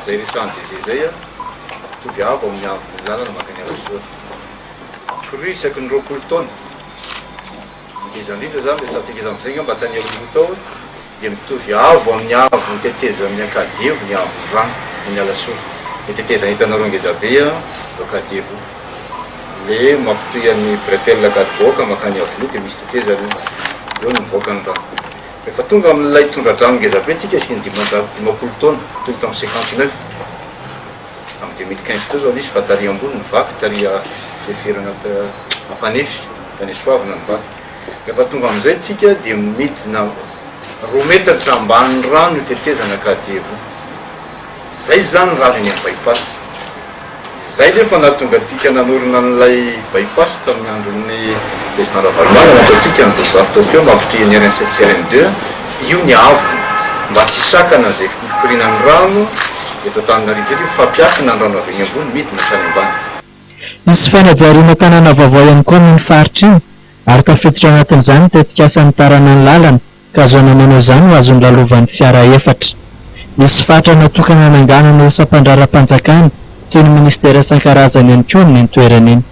izay resahan'i DG izay, mitovy avo amin'ny haavon'ny lalana mankany Alasora. Crue isaky ny 20 taona. Ngeza indrindra izany resahantsika eto amin'izay angamba tany aloha tao dia mitovy avo amin'ny haavon'ny tetezan'ny Ankadievo ny haavon'ny rano eny Alasora. Ilay tetezana hitanareo ngezabe io Ankadievo io. Ilay mampitohy an'ny bretelle Ankadivoaka mankany Iavoloha dia misy tetezana eo. Eo no mivoaka ny rano. Rehefa tonga amin'ilay tondra-drano ngezabe tsika isaky ny 550 taona, toy ny tamin'ny 59. Tamin'ny 2015 teo izao nisy fa tary ambony ny vaky, tary Fiferana Ampanefy, tany Soavina ny vaky. Rehefa tonga amin'izay tsika dia midina roa metatra ambanin'ny rano io tetezana Ankadievo io. Zay izany ny rano eny amin'ny bypass. Izay nefa nahatonga antsika nanorina an'ilay bypass tamin'ny andron'ny Président Ravalomanana nataontsika ny boulevard Tokyo mampitohy ny RN 7 sy RN 2, io ny haavony mba tsy hisakana izay fikorianan'ny rano eto Antananarivo eto, fampiakina ny rano avy eny ambony midina hatrany ambany. Hisy fanajariana tanàna vaovao ihany koa amin'iny faritra iny ary tafiditra ao anatin'izany ny tetikasa nitarana ny lalana ka zona manao izany ho azon'ny lalovan'ny fiara efatra. Misy faritra natokana hananganana ireo sampandraharam-panjakana toy ny minisitera isan-karazany ihany koa amin'iny toerana iny.